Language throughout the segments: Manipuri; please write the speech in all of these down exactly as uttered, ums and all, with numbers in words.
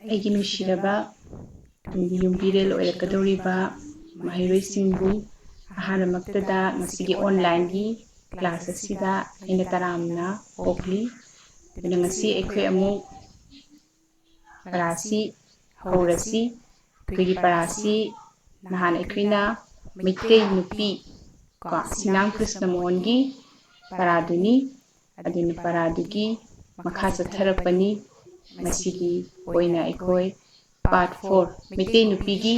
ꯑꯩꯒꯤ ꯅꯨꯡꯁꯤꯔꯕ ꯇꯨꯡꯒꯤ ꯌꯨꯝꯕꯤꯔꯦꯜ ꯑꯣꯏꯔꯛꯀꯗꯧꯔꯤꯕ ꯃꯍꯩꯔꯣꯏꯁꯤꯡꯕꯨ ꯑꯍꯥꯟꯕꯃꯛꯇꯗ ꯉꯁꯤꯒꯤ online-ꯒꯤ class ꯑꯁꯤꯗ ꯑꯩꯅ ꯇꯔꯥꯝꯅ ꯑꯣꯛꯂꯤ꯫ ꯑꯗꯨꯅ ꯉꯁꯤ ꯑꯩꯈꯣꯏ ꯑꯃꯨꯛ ꯄꯔꯥꯁꯤ ꯍꯧꯔꯁꯤ꯫ ꯑꯩꯈꯣꯏꯒꯤ ꯄꯔꯥꯁꯤ ꯅꯍꯥꯟ ꯑꯩꯈꯣꯏꯅ ꯃꯩꯇꯩ ꯅꯨꯄꯤ ꯀꯣ, ꯁꯤꯅꯥꯝ ꯀ꯭ꯔꯤꯁꯅ ꯃꯣꯍꯟꯒꯤ ꯄꯔꯥꯗꯨꯅꯤ꯫ ꯑꯗꯨꯅ ꯄꯔꯥꯗꯨꯒꯤ ꯃꯈꯥ ꯆꯠꯊꯔꯛꯄꯅꯤ꯫ ꯃꯁꯤꯒꯤ ꯑꯣꯏꯅ ꯑꯩꯈꯣꯏ part four, ꯃꯩꯇꯩ ꯅꯨꯄꯤꯒꯤ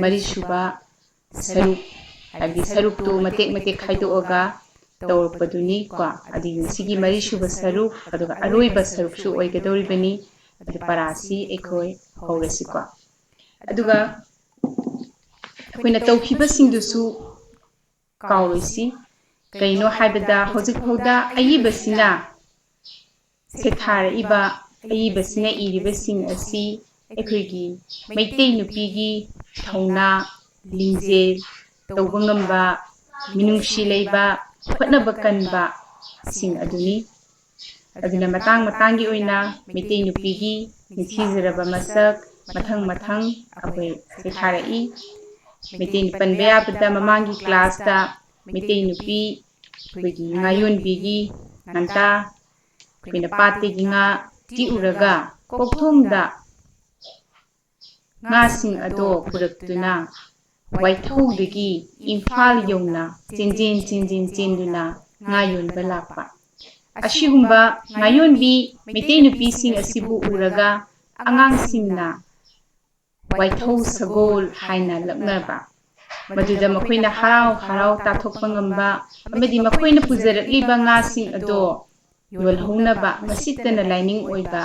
ꯃꯔꯤꯁꯨꯕ ꯁꯔꯨꯛ, ꯍꯥꯏꯕꯗꯤ ꯁꯔꯨꯛꯇꯨ ꯃꯇꯦꯛ ꯃꯇꯦꯛ ꯈꯥꯏꯗꯣꯛꯑꯒ ꯇꯧꯔꯛꯄꯗꯨꯅꯤ ꯀꯣ꯫ ꯑꯗꯒꯤ ꯉꯁꯤꯒꯤ ꯃꯔꯤꯁꯨꯕ ꯁꯔꯨꯛ, ꯑꯗꯨꯒ ꯑꯔꯣꯏꯕ ꯁꯔꯨꯛꯁꯨ ꯑꯣꯏꯒꯗꯧꯔꯤꯕꯅꯤ꯫ ꯑꯗꯨ ꯄꯔꯥꯁꯤ ꯑꯩꯈꯣꯏ ꯍꯧꯔꯁꯤꯀꯣ꯫ ꯑꯗꯨꯒ ꯑꯩꯈꯣꯏꯅ ꯇꯧꯈꯤꯕꯁꯤꯡꯗꯨꯁꯨ ꯀꯥꯎꯔꯣꯏꯁꯤ꯫ ꯀꯩꯅꯣ ꯍꯥꯏꯕꯗ ꯍꯧꯖꯤꯛ ꯐꯥꯎꯗ ꯑꯏꯕꯁꯤꯅ ꯁꯩꯊꯥꯔꯛꯏꯕ, ꯑꯏꯕꯁꯤꯅ ꯏꯔꯤꯕꯁꯤꯡ ꯑꯁꯤ ꯑꯩꯈꯣꯏꯒꯤ ꯃꯩꯇꯩ ꯅꯨꯄꯤꯒꯤ ꯊꯧꯅꯥ, ꯂꯤꯡꯖꯦꯜ, ꯇꯧꯕ ꯉꯝꯕ, ꯃꯤꯅꯨꯡꯁꯤ ꯂꯩꯕ, ꯍꯣꯠꯅꯕ ꯀꯟꯕ ꯁꯤꯡ ꯑꯗꯨꯅꯤ꯫ ꯑꯗꯨꯅ ꯃꯇꯥꯡ ꯃꯇꯥꯡꯒꯤ ꯑꯣꯏꯅ ꯃꯩꯇꯩ ꯅꯨꯄꯤꯒꯤ ꯅꯤꯡꯊꯤꯖꯔꯕ ꯃꯁꯛ ꯃꯊꯪ ꯃꯊꯪ ꯑꯩꯈꯣꯏ ꯁꯩꯊꯥꯔꯛꯏ꯫ ꯃꯩꯇꯩ ꯄꯟꯕ ꯌꯥꯕꯗ ꯃꯃꯥꯡꯒꯤ class-ꯇ ꯃꯩꯇꯩ ꯅꯨꯄꯤ ꯑꯩꯈꯣꯏꯒꯤ ꯉꯥ ꯌꯣꯟꯕꯤꯒꯤ ꯉꯟꯇꯥ ꯑꯩꯈꯣꯏꯅ ꯄꯥꯠꯇꯒꯤ ꯉꯥ ꯇꯤꯛꯎꯔꯒ ꯀꯣꯛꯊꯣꯡꯗ ꯉꯥꯁꯤꯡ ꯑꯗꯣ ꯄꯨꯔꯛꯇꯨꯅ ꯋꯥꯏꯊꯧꯗꯒꯤ ꯏꯝꯐꯥꯜ ꯌꯧꯅ ꯆꯦꯟꯖꯦꯟ ꯆꯦꯟꯖꯦꯟ ꯆꯦꯟꯗꯨꯅ ꯉꯥ ꯌꯣꯟꯕ ꯂꯥꯛꯄ꯫ ꯑꯁꯤꯒꯨꯝꯕ ꯉꯥꯌꯣꯟꯕꯤ ꯃꯩꯇꯩ ꯅꯨꯄꯤꯁꯤꯡ ꯑꯁꯤꯕꯨ ꯎꯔꯒ ꯑꯉꯥꯡꯁꯤꯡꯅ ꯋꯥꯏꯊꯧ ꯁꯒꯣꯜ ꯍꯥꯏꯅ ꯂꯛꯅꯕ꯫ ꯃꯗꯨꯗ ꯃꯈꯣꯏꯅ ꯍꯔꯥꯎ ꯍꯔꯥꯎ ꯇꯥꯊꯣꯛꯄ ꯉꯝꯕ ꯑꯃꯗꯤ ꯃꯈꯣꯏꯅ ꯄꯨꯖꯔꯛꯂꯤꯕ ꯉꯥꯁꯤꯡ ꯑꯗꯣ ꯌꯣꯜꯍꯧꯅꯕ ꯃꯁꯤꯠꯇꯅ ꯂꯥꯏꯅꯤꯡ ꯑꯣꯏꯕ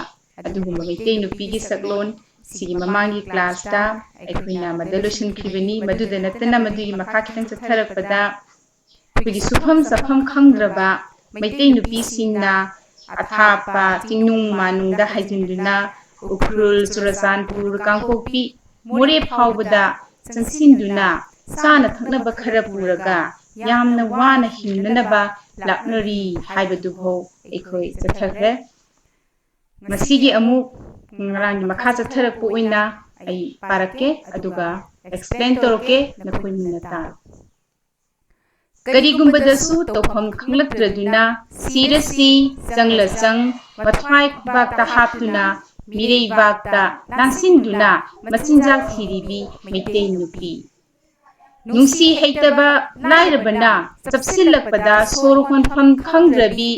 ꯑꯗꯨꯒꯨꯝꯕ ꯃꯩꯇꯩ ꯅꯨꯄꯤꯒꯤ ꯁꯛꯂꯣꯟ ꯁꯤꯒꯤ ꯃꯃꯥꯡꯒꯤ class-ꯇ ꯑꯩꯈꯣꯏꯅ ꯃꯗ ꯂꯣꯏꯁꯤꯟꯈꯤꯕꯅꯤ꯫ ꯃꯗꯨꯗ ꯅꯠꯇꯅ ꯃꯗꯨꯒꯤ ꯃꯈꯥ ꯈꯤꯇꯪ ꯆꯠꯊꯔꯛꯄꯗ ꯑꯩꯈꯣꯏꯒꯤ ꯁꯨꯐꯝ ꯆꯥꯐꯝ ꯈꯪꯗ꯭ꯔꯕ ꯃꯩꯇꯩ ꯅꯨꯄꯤꯁꯤꯡꯅ ꯑꯊꯥꯞꯄ ꯆꯤꯡꯅꯨꯡ ꯃꯥꯅꯨꯡꯗ ꯍꯥꯏꯖꯤꯟꯗꯨꯅ ꯎꯈ꯭ꯔꯨꯜ, ꯆꯨꯔꯆꯥꯟꯄꯨꯔ, ꯀꯥꯡꯄꯣꯛꯄꯤ, ꯃꯣꯔꯦ ꯐꯥꯎꯕꯗ ꯆꯪꯁꯤꯟꯗꯨꯅ ꯆꯥꯅ ꯊꯛꯅꯕ ꯈꯔ ꯄꯨꯔꯒ ꯌꯥꯝꯅ ꯋꯥꯅ ꯍꯤꯡꯅꯅꯕ ꯂꯥꯛꯅꯔꯤ ꯍꯥꯏꯕꯗꯨꯐꯥꯎ ꯑꯩꯈꯣꯏ ꯆꯠꯊꯈ꯭ꯔꯦ꯫ ꯃꯁꯤꯒꯤ ꯑꯃꯨꯛ ꯉꯔꯥꯡꯒꯤ ꯃꯈꯥ ꯆꯠꯊꯔꯛꯄ ꯑꯣꯏꯅ ꯑꯩ ꯄꯥꯔꯛꯀꯦ, ꯑꯗꯨꯒ explain ꯇꯧꯔꯛꯀꯦ, ꯅꯈꯣꯏ ꯃꯨꯟꯅ ꯇꯥꯔꯣ꯫ ꯀꯔꯤꯒꯨꯝꯕꯗꯁꯨ ꯇꯧꯐꯝ ꯈꯪꯂꯛꯇ꯭ꯔꯗꯨꯅ ꯁꯤꯔꯁꯤ ꯆꯪꯂ ꯆꯪ ꯃꯊ꯭ꯋꯥꯏ ꯈꯨꯕꯥꯛꯇ ꯍꯥꯞꯇꯨꯅ ꯃꯤꯔꯩꯕꯥꯛꯇ ꯂꯥꯟꯁꯤꯟꯗꯨꯅ ꯃꯆꯤꯟꯖꯥꯛ ꯊꯤꯔꯤꯕꯤ ꯃꯩꯇꯩ ꯅꯨꯄꯤ꯫ ꯅꯨꯡꯁꯤ ꯍꯩꯇꯕ ꯂꯥꯏꯔꯕꯅ ꯆꯞꯁꯤꯜꯂꯛꯄꯗ ꯁꯣꯔ ꯍꯣꯟꯐꯝ ꯈꯪꯗ꯭ꯔꯕꯤ,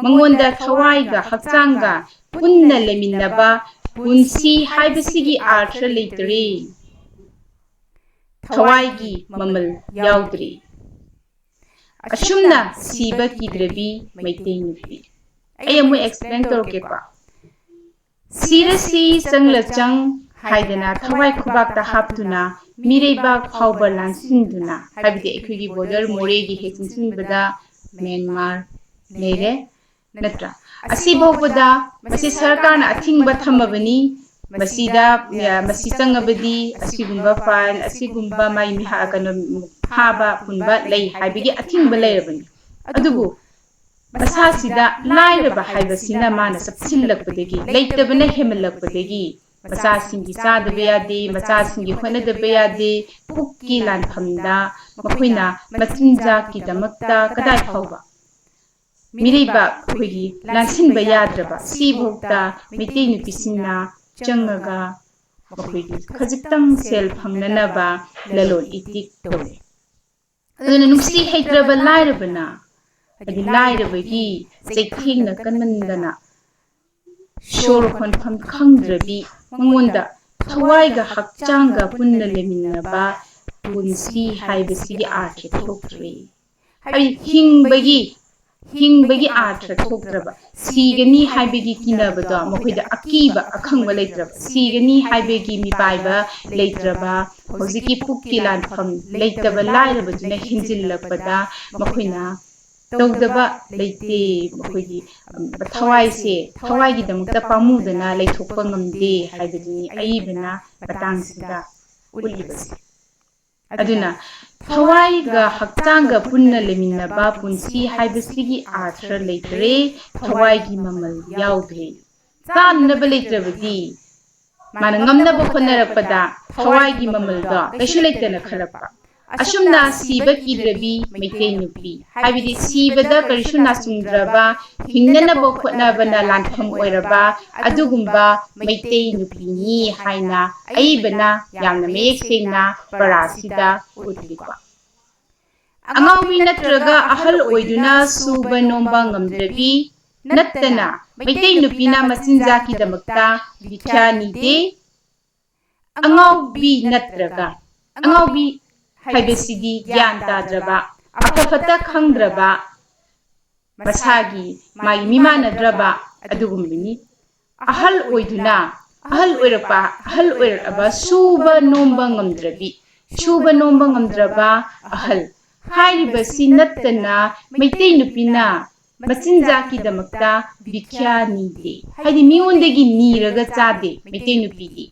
ꯃꯉꯣꯟꯗ ꯊꯋꯥꯏꯒ ꯍꯛꯆꯥꯡꯒ ꯄꯨꯟꯅ ꯂꯩꯃꯤꯟꯅꯕ ꯄꯨꯟꯁꯤ ꯍꯥꯏꯕꯁꯤꯒꯤ ꯑꯥꯔꯊ ꯂꯩꯇ꯭ꯔꯦ꯫ ꯊꯋꯥꯏꯒꯤ ꯃꯃꯜ ꯌꯥꯎꯗ꯭ꯔꯦ꯫ ꯑꯁꯨꯝꯅ ꯁꯤꯕ ꯀꯤꯗ꯭ꯔꯕꯤ ꯃꯩꯇꯩ ꯅꯨꯄꯤ꯫ ꯑꯩ ꯑꯃꯨꯛ explain ꯇꯧꯔꯛꯀꯦꯀꯣ꯫ ꯁꯤꯔꯁꯤ ꯆꯪꯂ ꯆꯪ ꯍꯥꯏꯗꯅ ꯊꯋꯥꯏ ꯈꯨꯕꯥꯛꯇ ꯍꯥꯞꯇꯨꯅ ꯃꯤꯔꯩꯕꯥꯛ ꯐꯥꯎꯕ ꯂꯥꯟꯁꯤꯟꯗꯨꯅ, ꯍꯥꯏꯕꯗꯤ ꯑꯩꯈꯣꯏꯒꯤ border ꯃꯣꯔꯦꯒꯤ ꯍꯦꯛ ꯆꯪꯁꯤꯟꯕꯗ ꯃ꯭ꯌꯥꯟꯃꯥꯔ ꯂꯩꯔꯦ, ꯅꯠꯇ꯭ꯔꯥ? ꯑꯁꯤꯐꯥꯎꯕꯗ ꯃꯁꯤ ꯁꯔꯀꯥꯔꯅ ꯑꯊꯤꯡꯕ ꯊꯝꯃꯕꯅꯤ, ꯃꯁꯤꯗ, ꯑ, ꯃꯁꯤ ꯆꯪꯉꯕꯗꯤ ꯑꯁꯤꯒꯨꯝꯕ fine, ꯑꯁꯤꯒꯨꯝꯕ ꯃꯥꯏ ꯃꯤꯍꯥ-, ꯀꯩꯅꯣ, ꯐꯥꯕ ꯄꯨꯟꯕ ꯂꯩ ꯍꯥꯏꯕꯒꯤ ꯑꯊꯤꯡꯕ ꯂꯩꯔꯕꯅꯤ꯫ ꯑꯗꯨꯕꯨ ꯃꯁꯥꯁꯤꯗ ꯂꯥꯏꯔꯕ ꯍꯥꯏꯕꯁꯤꯅ ꯃꯥꯅ ꯆꯞꯁꯤꯜꯂꯛꯄꯗꯒꯤ, ꯂꯩꯇꯕꯅ ꯍꯦꯃꯜꯂꯛꯄꯗꯒꯤ, ꯃꯆꯥꯁꯤꯡꯒꯤ ꯆꯥꯗꯕ ꯌꯥꯗꯦ, ꯃꯆꯥꯁꯤꯡꯒꯤ ꯍꯣꯠꯅꯗꯕ ꯌꯥꯗꯦ, ꯄꯨꯛꯀꯤ ꯂꯥꯟꯐꯝꯗ ꯃꯈꯣꯏꯅ ꯃꯆꯤꯟꯖꯥꯛꯀꯤꯗꯃꯛꯇ ꯀꯗꯥꯏ ꯐꯥꯎꯕ ꯃꯤꯔꯩꯕꯥꯛ ꯑꯩꯈꯣꯏꯒꯤ ꯂꯥꯟꯁꯤꯟꯕ ꯌꯥꯗ꯭ꯔꯕ ꯁꯤꯐꯥꯎꯗ ꯃꯩꯇꯩ ꯅꯨꯄꯤꯁꯤꯡꯅ ꯆꯪꯉꯒ ꯃꯈꯣꯏꯒꯤ ꯈꯖꯤꯛꯇꯪ ꯁꯦꯜ ꯐꯪꯅꯅꯕ ꯂꯂꯣꯟ ꯏꯇꯤꯛ ꯇꯧꯔꯤ꯫ ꯑꯗꯨꯅ ꯅꯨꯡꯁꯤ ꯍꯩꯇ꯭ꯔꯕ ꯂꯥꯏꯔꯕꯅ, ꯍꯥꯏꯗꯤ ꯂꯥꯏꯔꯕꯒꯤ ꯆꯩꯊꯦꯡꯅ ꯀꯟꯃꯟꯗꯅ ꯁꯣꯔ ꯍꯣꯟꯐꯝ ꯈꯪꯗ꯭ꯔꯕꯤ, ꯃꯉꯣꯟꯗ ꯊꯋꯥꯏꯒ ꯍꯛꯆꯥꯡꯒ ꯄꯨꯟꯅ ꯂꯩꯃꯤꯟꯅꯕ ꯄꯨꯟꯁꯤ ꯍꯥꯏꯕꯁꯤꯒꯤ ꯑꯥꯔꯊ ꯊꯣꯛꯇ꯭ꯔꯦ꯫ ꯍꯥꯏꯗꯤ ꯍꯤꯡꯕꯒꯤ, ꯍꯤꯡꯕꯒꯤ ꯑꯥꯔꯊ ꯊꯣꯛꯇ꯭ꯔꯕ, ꯁꯤꯒꯅꯤ ꯍꯥꯏꯕꯒꯤ ꯀꯤꯅꯕꯗꯣ ꯃꯈꯣꯏꯗ ꯑꯀꯤꯕ, ꯑꯈꯪꯕ ꯂꯩꯇ꯭ꯔꯕ, ꯁꯤꯒꯅꯤ ꯍꯥꯏꯕꯒꯤ ꯃꯤꯄꯥꯏꯕ ꯂꯩꯇ꯭ꯔꯕ, ꯍꯧꯖꯤꯛꯀꯤ ꯄꯨꯛꯀꯤ ꯂꯥꯟꯐꯝ ꯂꯩꯇꯕ ꯂꯥꯏꯔꯕꯗꯨꯅ ꯍꯦꯟꯖꯤꯜꯂꯛꯄꯗ ꯃꯈꯣꯏꯅ ꯇꯧꯗꯕ ꯂꯩꯇꯦ꯫ ꯃꯈꯣꯏꯒꯤ, ꯎꯝ, ꯊꯋꯥꯏꯁꯦ, ꯊꯋꯥꯏꯒꯤꯗꯃꯛꯇ ꯄꯥꯝꯃꯨꯗꯅ ꯂꯩꯊꯣꯛꯄ ꯉꯝꯗꯦ ꯍꯥꯏꯕꯗꯨꯅꯤ ꯑꯏꯕꯅ ꯃꯇꯥꯡꯁꯤꯗ ꯎꯠꯂꯤꯕꯁꯦ꯫ ꯑꯗꯨꯅ ꯊꯋꯥꯏꯒ ꯍꯛꯆꯥꯡꯒ ꯄꯨꯟꯅ ꯂꯩꯃꯤꯟꯅꯕ ꯄꯨꯟꯁꯤ ꯍꯥꯏꯕꯁꯤꯒꯤ ꯑꯥꯔꯊ ꯂꯩꯇ꯭ꯔꯦ, ꯊꯋꯥꯏꯒꯤ ꯃꯃꯜ ꯌꯥꯎꯗ꯭ꯔꯦ꯫ ꯆꯥꯅꯅꯕ ꯂꯩꯇ꯭ꯔꯕꯗꯤ ꯃꯥꯅ ꯉꯝꯅꯕ ꯍꯣꯠꯅꯔꯛꯄꯗ ꯊꯋꯥꯏꯒꯤ ꯃꯃꯜꯗꯣ ꯀꯩꯁꯨ ꯂꯩꯇꯅ ꯈꯜꯂꯛꯄ꯫ ꯑꯁꯨꯝꯅ ꯁꯤꯕ ꯀꯤꯗ꯭ꯔꯕꯤ ꯃꯩꯇꯩ ꯅꯨꯄꯤ, ꯍꯥꯏꯕꯗꯤ ꯁꯤꯕꯗ ꯀꯔꯤꯁꯨ ꯅꯥꯆꯨꯡꯗ꯭ꯔꯕ, ꯍꯤꯡꯅꯅꯕ ꯍꯣꯠꯅꯕꯅ ꯂꯥꯟꯐꯝ ꯑꯣꯏꯔꯕ ꯑꯗꯨꯒꯨꯝꯕ ꯃꯩꯇꯩ ꯅꯨꯄꯤꯅꯤ ꯍꯥꯏꯅ ꯑꯏꯕꯅ ꯌꯥꯝꯅ ꯃꯌꯦꯛ ꯁꯦꯡꯅ ꯄꯔꯥꯁꯤꯗ ꯎꯠꯂꯤꯀꯣ꯫ ꯑꯉꯥꯎꯕꯤ ꯅꯠꯇ꯭ꯔꯒ ꯑꯍꯜ ꯑꯣꯏꯗꯨꯅ ꯁꯨꯕ ꯅꯣꯝꯕ ꯉꯝꯗ꯭ꯔꯕꯤ ꯅꯠꯇꯅ ꯃꯩꯇꯩ ꯅꯨꯄꯤꯅ ꯃꯆꯤꯟꯖꯥꯛꯀꯤꯗꯃꯛꯇ ꯚꯤꯈ꯭ꯌꯥ ꯅꯤꯗꯦ꯫ ꯑꯉꯥꯎꯕꯤ ꯅꯠꯇ꯭ꯔꯒ, ꯑꯉꯥꯎꯕꯤ ꯍꯥꯏꯕꯁꯤꯗꯤ ꯒ꯭ꯌꯥꯟ ꯇꯥꯗ꯭ꯔꯕ, ꯑꯐ ꯐꯠꯇ ꯈꯪꯗ꯭ꯔꯕ, ꯃꯁꯥꯒꯤ ꯃꯥꯒꯤ ꯃꯤꯃꯥꯟꯅꯗ꯭ꯔꯕ ꯑꯗꯨꯒꯨꯝꯕꯅꯤ꯫ ꯑꯍꯜ ꯑꯣꯏꯗꯨꯅ, ꯑꯍꯜ ꯑꯣꯏꯔꯛꯄ, ꯑꯍꯜ ꯑꯣꯏꯔꯛꯂꯕ ꯁꯨꯕ ꯅꯣꯝꯕ ꯉꯝꯗ꯭ꯔꯕꯤ, ꯁꯨꯕ ꯅꯣꯝꯕ ꯉꯝꯗ꯭ꯔꯕ ꯑꯍꯜ ꯍꯥꯏꯔꯤꯕꯁꯤ ꯅꯠꯇꯅ ꯃꯩꯇꯩ ꯅꯨꯄꯤꯅ ꯃꯆꯤꯟꯖꯥꯛꯀꯤꯗꯃꯛꯇ ꯚꯤꯈ꯭ꯌꯥ ꯅꯤꯗꯦ꯫ ꯍꯥꯏꯗꯤ ꯃꯤꯉꯣꯟꯗꯒꯤ ꯅꯤꯔꯒ ꯆꯥꯗꯦ ꯃꯩꯇꯩ ꯅꯨꯄꯤꯗꯤ꯫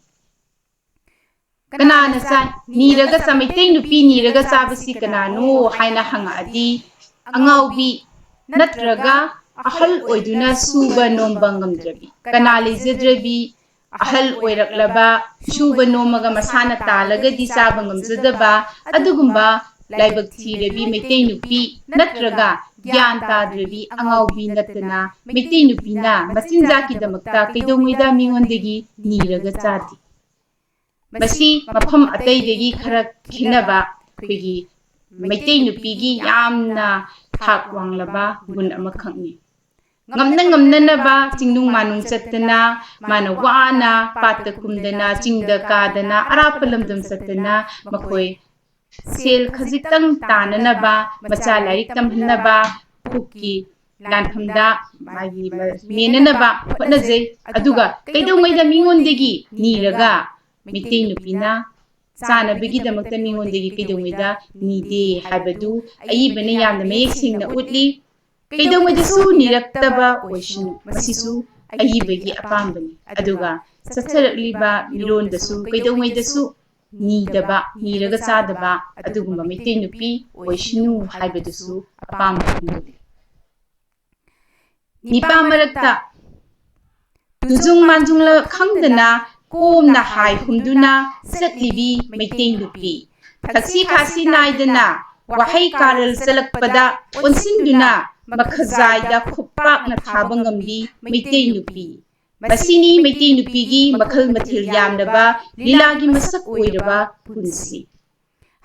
ꯀꯅꯥꯅ ꯆꯥꯏ? ꯅꯤꯔꯒ ꯆꯥ-, ꯃꯩꯇꯩ ꯅꯨꯄꯤ ꯅꯤꯔꯒ ꯆꯥꯕꯁꯤ ꯀꯅꯥꯅꯣ ꯍꯥꯏꯅ ꯍꯪꯉꯛꯑꯗꯤ, ꯑꯉꯥꯎꯕꯤ ꯅꯠꯇ꯭ꯔꯒ ꯑꯍꯜ ꯑꯣꯏꯗꯨꯅ ꯁꯨꯕ ꯅꯣꯝꯕ ꯉꯝꯗ꯭ꯔꯕꯤ, ꯀꯅꯥ ꯂꯩꯖꯗ꯭ꯔꯕꯤ, ꯑꯍꯜ ꯑꯣꯏꯔꯛꯂꯕ, ꯁꯨꯕ ꯅꯣꯝꯃꯒ ꯃꯁꯥꯅ ꯇꯥꯜꯂꯒꯗꯤ ꯆꯥꯕ ꯉꯝꯖꯗꯕ ꯑꯗꯨꯒꯨꯝꯕ ꯂꯥꯏꯕꯛ ꯊꯤꯔꯕꯤ ꯃꯩꯇꯩ ꯅꯨꯄꯤ ꯅꯠꯇ꯭ꯔꯒ ꯒ꯭ꯌꯥꯟ ꯇꯥꯗ꯭ꯔꯕꯤ ꯑꯉꯥꯎꯕꯤ ꯅꯠꯇꯅ ꯃꯩꯇꯩ ꯅꯨꯄꯤꯅ ꯃꯆꯤꯟꯖꯥꯛꯀꯤꯗꯃꯛꯇ ꯀꯩꯗꯧꯉꯩꯗ ꯃꯤꯉꯣꯟꯗꯒꯤ ꯅꯤꯔꯒ ꯆꯥꯗꯦ꯫ ꯃꯁꯤ ꯃꯐꯝ ꯑꯇꯩꯗꯒꯤ ꯈꯔ ꯈꯦꯠꯅꯕ ꯑꯩꯈꯣꯏꯒꯤ ꯃꯩꯇꯩ ꯅꯨꯄꯤꯒꯤ ꯌꯥꯝꯅ ꯊꯥꯛ ꯋꯥꯡꯂꯕ ꯒꯨꯟ ꯑꯃꯈꯛꯅꯤ꯫ ꯉꯝꯅ ꯉꯝꯅꯅꯕ ꯆꯤꯡꯅꯨꯡ ꯃꯥꯅꯨꯡ ꯆꯠꯇꯅ, ꯃꯥꯅ ꯋꯥꯅ ꯄꯥꯠꯇ ꯀꯨꯝꯗꯅ, ꯆꯤꯡꯗ ꯀꯥꯗꯅ, ꯑꯔꯥꯞꯄ ꯂꯝꯗꯝ ꯆꯠꯇꯅ ꯃꯈꯣꯏ ꯁꯦꯜ ꯈꯖꯤꯛꯇꯪ ꯇꯥꯅꯅꯕ, ꯃꯆꯥ ꯂꯥꯏꯔꯤꯛ ꯇꯝꯍꯟꯅꯕ, ꯄꯨꯛꯀꯤ ꯂꯥꯟꯐꯝꯗ ꯃꯥꯒꯤ ꯃ-, ꯃꯦꯟꯅꯅꯕ ꯍꯣꯠꯅꯖꯩ꯫ ꯑꯗꯨꯒ ꯀꯩꯗꯧꯉꯩꯗ ꯃꯤꯉꯣꯟꯗꯒꯤ ꯅꯤꯔꯒ ꯃꯩꯇꯩ ꯅꯨꯄꯤꯅ ꯆꯥꯅꯕꯒꯤꯗꯃꯛꯇ ꯃꯤꯉꯣꯟꯗꯒꯤ ꯀꯩꯗꯧꯉꯩꯗ ꯅꯤꯗꯦ ꯍꯥꯏꯕꯗꯨ ꯑꯏꯕꯅ ꯌꯥꯝꯅ ꯃꯌꯦꯛ ꯁꯦꯡꯅ ꯎꯠꯂꯤ꯫ ꯀꯩꯗꯧꯉꯩꯗꯁꯨ ꯅꯤꯔꯛꯇꯕ ꯑꯣꯏꯁꯅꯨ, ꯃꯁꯤꯁꯨ ꯑꯏꯕꯒꯤ ꯑꯄꯥꯝꯕꯅꯤ꯫ ꯑꯗꯨꯒ ꯆꯠꯊꯔꯛꯂꯤꯕ ꯃꯤꯔꯣꯟꯗꯁꯨ ꯀꯩꯗꯧꯉꯩꯗꯁꯨ ꯅꯤꯗꯕ, ꯅꯤꯔꯒ ꯆꯥꯗꯕ ꯑꯗꯨꯒꯨꯝꯕ ꯃꯩꯇꯩ ꯅꯨꯄꯤ ꯑꯣꯏꯁꯅꯨ ꯍꯥꯏꯕꯗꯨꯁꯨ ꯑꯄꯥꯝꯕ ꯐꯣꯡꯗꯣꯛꯂꯤ꯫ ꯅꯤꯄꯥ ꯃꯔꯛꯇ ꯇꯨꯖꯨꯡ ꯃꯥꯟꯖꯨꯡꯂ ꯈꯪꯗꯅ ꯀꯣꯝꯅ ꯍꯥꯏ ꯍꯨꯝꯗꯨꯅ ꯆꯠꯂꯤꯕꯤ ꯃꯩꯇꯩ ꯅꯨꯄꯤ꯫ ꯊꯛꯁꯤ ꯈꯥꯁꯤ ꯅꯥꯏꯗꯅ ꯋꯥꯍꯩ ꯀꯥꯔꯜ ꯆꯠꯂꯛꯄꯗ ꯑꯣꯟꯁꯤꯟꯗꯨꯅ ꯃꯈꯖꯥꯏꯗ ꯈꯨꯄꯥꯛꯅ ꯊꯥꯕ ꯉꯝꯕꯤ ꯃꯩꯇꯩ ꯅꯨꯄꯤ꯫ ꯃꯁꯤꯅꯤ ꯃꯩꯇꯩ ꯅꯨꯄꯤꯒꯤ ꯃꯈꯜ ꯃꯊꯦꯜ ꯌꯥꯝꯂꯕ ꯂꯤꯂꯥꯒꯤ ꯃꯁꯛ ꯑꯣꯏꯔꯕ ꯄꯨꯟꯁꯤ꯫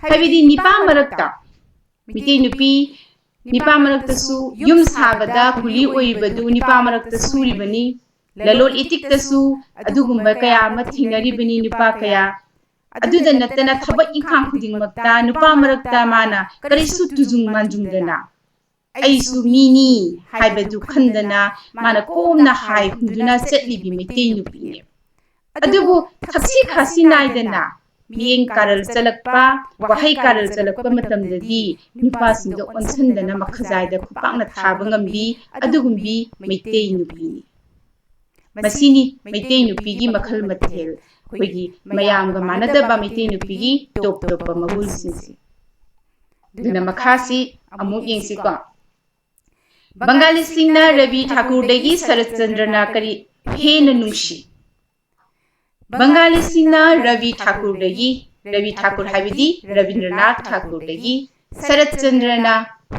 ꯍꯥꯏꯕꯗꯤ ꯅꯤꯄꯥ ꯃꯔꯛꯇ ꯃꯩꯇꯩ ꯅꯨꯄꯤ ꯅꯤꯄꯥ ꯃꯔꯛꯇꯁꯨ ꯌꯨꯝ ꯁꯥꯕꯗ ꯀꯨꯂꯤ ꯑꯣꯏꯔꯤꯕꯗꯨ ꯅꯤꯄꯥ ꯃꯔꯛꯇ ꯁꯨꯔꯤꯕꯅꯤ꯫ ꯂꯂꯣꯟ ꯏꯇꯤꯛꯇꯁꯨ ꯑꯗꯨꯒꯨꯝꯕ ꯀꯌꯥ ꯑꯃ ꯊꯦꯡꯅꯔꯤꯕꯅꯤ ꯅꯨꯄꯥ ꯀꯌꯥ꯫ ꯑꯗꯨꯗ ꯅꯠꯇꯅ ꯊꯕꯛ ꯏꯪꯈꯥꯡ ꯈꯨꯗꯤꯡꯃꯛꯇ ꯅꯨꯄꯥ ꯃꯔꯛꯇ ꯃꯥꯅ ꯀꯔꯤꯁꯨ ꯇꯨꯖꯨꯡ ꯃꯥꯟꯖꯨꯡꯗꯅ ꯑꯩꯁꯨ ꯃꯤꯅꯤ ꯍꯥꯏꯕꯗꯨ ꯈꯟꯗꯅ ꯃꯥꯅ ꯀꯣꯝꯅ ꯍꯥꯏ ꯍꯨꯝꯗꯨꯅ ꯆꯠꯂꯤꯕꯤ ꯃꯩꯇꯩ ꯅꯨꯄꯤꯅꯦ꯫ ꯑꯗꯨꯕꯨ ꯊꯛꯁꯤ ꯈꯥꯁꯤ ꯅꯥꯏꯗꯅ ꯃꯤꯠꯌꯦꯡ ꯀꯥꯔꯜ ꯆꯠꯂꯛꯄ, ꯋꯥꯍꯩ ꯀꯥꯔꯜ ꯆꯠꯂꯛꯄ ꯃꯇꯝꯗꯗꯤ ꯅꯨꯄꯥꯁꯤꯡꯗ ꯑꯣꯟꯁꯤꯟꯗꯅ ꯃꯈꯖꯥꯏꯗ ꯈꯨꯄꯥꯛꯅ ꯊꯥꯕ ꯉꯝꯕꯤ ꯑꯗꯨꯒꯨꯝꯕꯤ ꯃꯩꯇꯩ ꯅꯨꯄꯤꯅꯤ꯫ ꯃꯁꯤꯅꯤ ꯃꯩꯇꯩ ꯅꯨꯄꯤꯒꯤ ꯃꯈꯜ ꯃꯊꯦꯜ, ꯑꯩꯈꯣꯏꯒꯤ ꯃꯌꯥꯝꯒ ꯃꯥꯟꯅꯗꯕ ꯃꯩꯇꯩ ꯅꯨꯄꯤꯒꯤ ꯇꯣꯞ ꯇꯣꯞꯄ ꯃꯒꯨꯟꯁꯤꯡꯁꯦ꯫ ꯑꯗꯨꯅ ꯃꯈꯥꯁꯤ ꯑꯃꯨꯛ ꯌꯦꯡꯁꯤꯀꯣ꯫ ꯕꯪꯒꯥꯂꯤꯁꯤꯡꯅ ꯔꯕꯤ ꯊꯥꯀꯨꯔꯗꯒꯤ ꯁꯔꯠꯆꯟꯗ꯭ꯔꯅ ꯀꯔꯤ ꯍꯦꯟꯅ ꯅꯨꯡꯁꯤ? ꯕꯪꯒꯥꯂꯤꯁꯤꯡꯅ ꯔꯕꯤ ꯊꯥꯀꯨꯔꯗꯒꯤ, ꯔꯕꯤ ꯊꯥꯀꯨꯔ ꯍꯥꯏꯕꯗꯤ ꯔꯕꯤꯟꯗ꯭ꯔꯅꯥꯊ ꯊꯥꯀꯨꯔꯗꯒꯤ ꯁꯔꯠꯆꯟꯗ꯭ꯔꯅ